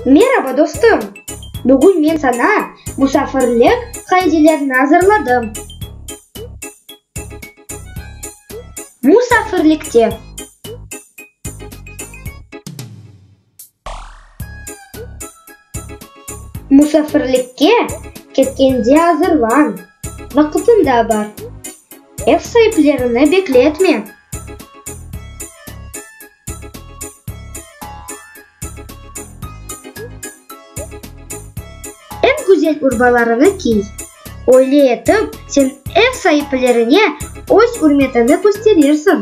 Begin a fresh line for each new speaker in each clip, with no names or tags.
Meraba, dostum! Bugün men saña musafirlik qaidelerini azırladım. Musafirlikte. Musafirlikke ketkende azırlan, vaqıtında bar. Ev saiplerini bekletme. Eñ güzel urbalarını kiy. Öyle etip, sen ev saiplerine öz ürmetini kösterirsiñ.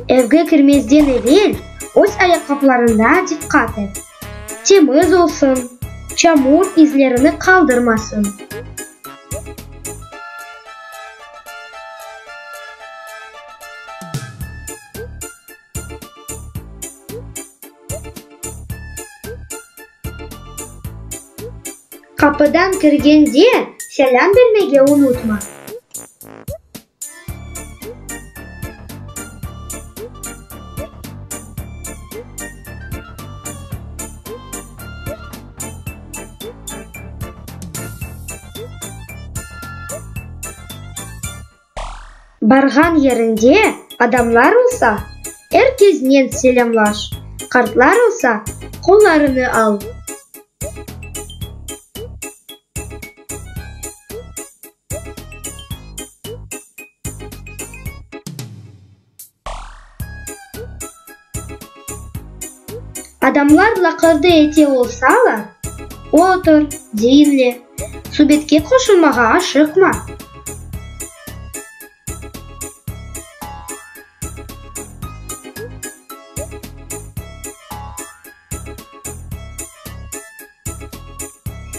Evge kirmezden evel öz ayaqqaplarına diqqat et, temiz olsun, çamur izlerini qaldırmasın. Qapıdan kirgende selâm bermege unutma. Barğan yerinde adamlar olsa, er keznen selâmlaş, qartlar olsa, qollarını al. Adamlar laqırdı ete olsalar, otur, diñle, subetke qoşulmağa aşıqma.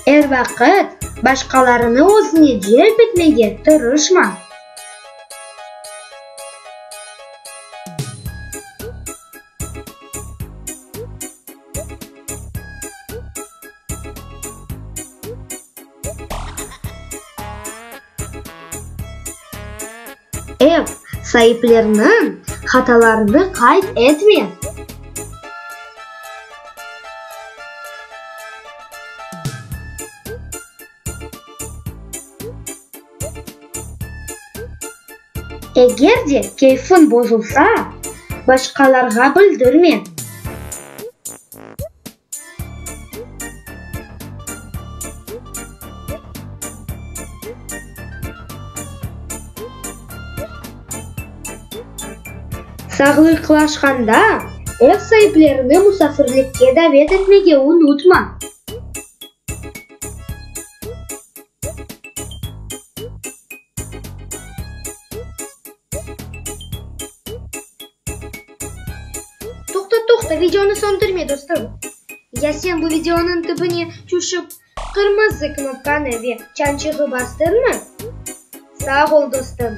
Er vaqıt başqalarını özüne celp etmege tırışma. Ev saipleriniñ hatalarını qayd etme. Eger de keyfiñ bozulsa, başqalarğa bildirme. Sağlıqlaşqanda, ev saiplerini musafirlikke davet etmege unutma. Toqta, toqta, videonı söndürme, dostum! Ya sen bu videonıñ tübüne tüşip, qırmızı knopkanı ve çançığı bastıñmı? Sağ ol, dostum!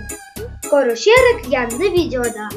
Körüşerik yañı videoda!